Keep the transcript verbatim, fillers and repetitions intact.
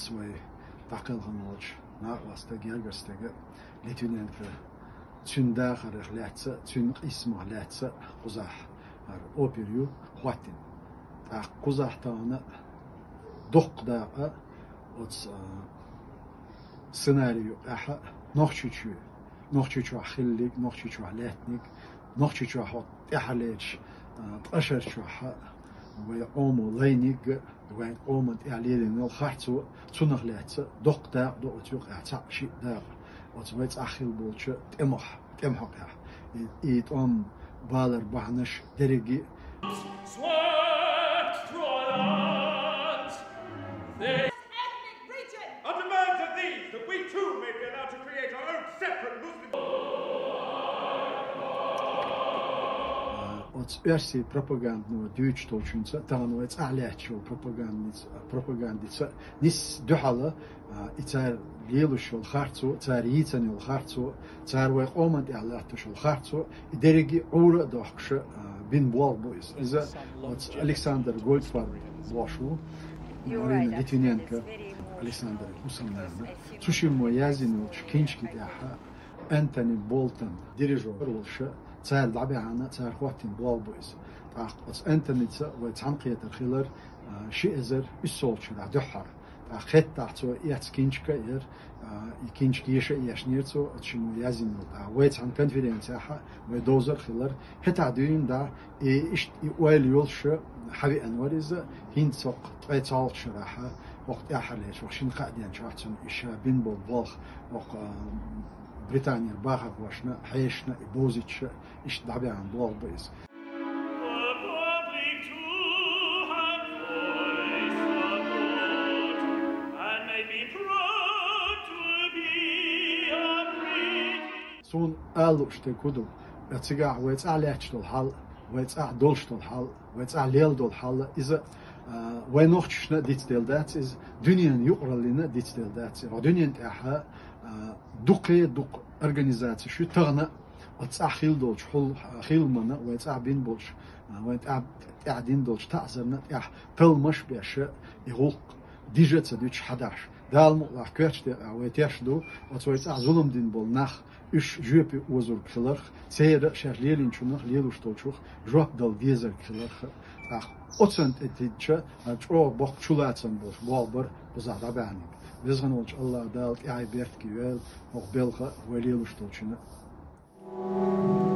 Вай дӀакхелхина волчу накъостага, гергара стага Литвиненко, цуьнан дахарх лаьцна, цуьнан къийсамах лаьцна кхузахь хӀара опера ю хӀоттийна. ТӀаккха кхузахь тахана доккха дакъа оцу, а, сценарий юкъахь Нохчийчоь, Нохчийчохь хилларг, Нохчийчохь лаьттинарг, Нохчийчохь хӀокху тӀаьххьарлерчу, а, ткъа шарчохь вайн къомо лайнарг, вайн къоман тӀехь лелийна йолу харцо, цунах лаьцна доккха дакъа ду оцу юкъахь цхьаъ-шиъ дакъа, оцу вайн цӀахь хилла болчу тӀемах, тӀеман хьокъехь. И, и тӀом балар бахьанаш дерриге а. Swept to our lands, they ethnic region. On demand of these, that we too may be allowed to create our own separate Muslim. А, оцу оьрсийн пропагандано дуьйцуш долчуьнца, тахана вай цӀахь лаьтташ йолу пропагандица, пропагандица нисса дуьхьал, а, и цара лелош йолу харцо, цара йийцина йолу харцо, цара вайн къоман тӀехь латтош йолу харцо, и дерриге а Ӏуьйра а дохкуш, а, бина болх бу иза. Иза оцу Александр Гольдфарб бохуш ву, Марина Литвиненко, Александр хӀусамнана. Цу шиммо яздина йолчу кинчки тӀехь Энтони Болтон, дирижер волуш, цара дӀабаьхьна, цара хӀоттийна болх бу иза. ТӀаккха оцу Энтоница вай цхьаьнакхетар хилар, а, ши эзар уьссалгӀачу шарахь дуьххьара. ТӀаккха хӀетахь цо эцна кинчка а яра, а, и кинчка еша а ешнера цо, оцу шиммо яздина йолу. ТӀаккха вай цхьана конференцехь вай довзар а хилар, хӀетахь дуьйна дӀа, и иштта и ойла йолуш хьавеана вара иза, хӀинца хӀокху ткъе цхьалгӀачу шарахь, хӀокху тӀаьххьарлерчу, хӀокху шина-кхаа ден чохь цунна и ша бина болу болх, хӀокху, а, Британера бахархошна, хьешашна и бовзуьйтуш, иштта дӀабаьхьна болх бу иза. Суна ала лууш дерг хӀун ду? Цигахь вай цӀахь лаьтташ долу хьал, вай цӀахь долуш долу хьал, вай цӀахь лелла долу хьал, иза, а, вай нохчашна а дицделла дац иза, дуьненан юкъараллина а дицделла дац иза. Дуьнен тӀехь, а, дукхе а дукха организацеш ю тахана а, оцу цӀахь хилла долчу хьул-, хиламна, вай цӀахь бина болчу, а, вайн тӀехь, тӀехь дина долчу таӀзарна тӀехь талламаш а беш, и гӀуллакх дижа а ца дуьтуш хьадахьаш. Дала мукъалахь, коьртачу декъехь вай тешна ду оцу вай цӀахь зулам дина болу нах, уьш жоьпе озург хиларх, церан а шаьш лелийначунах, лелош долчух жоп дала дезарг хиларх. ТӀаккха оцунна тӀе тидча, а, чӀогӀа боккха чулацам болуш болх бара кхузахь дӀабаьхьнарг. Везан волчу АллахӀ Дала тӀаьхье беркате йойла хӀокху белхан а, вай лелош долчунна а.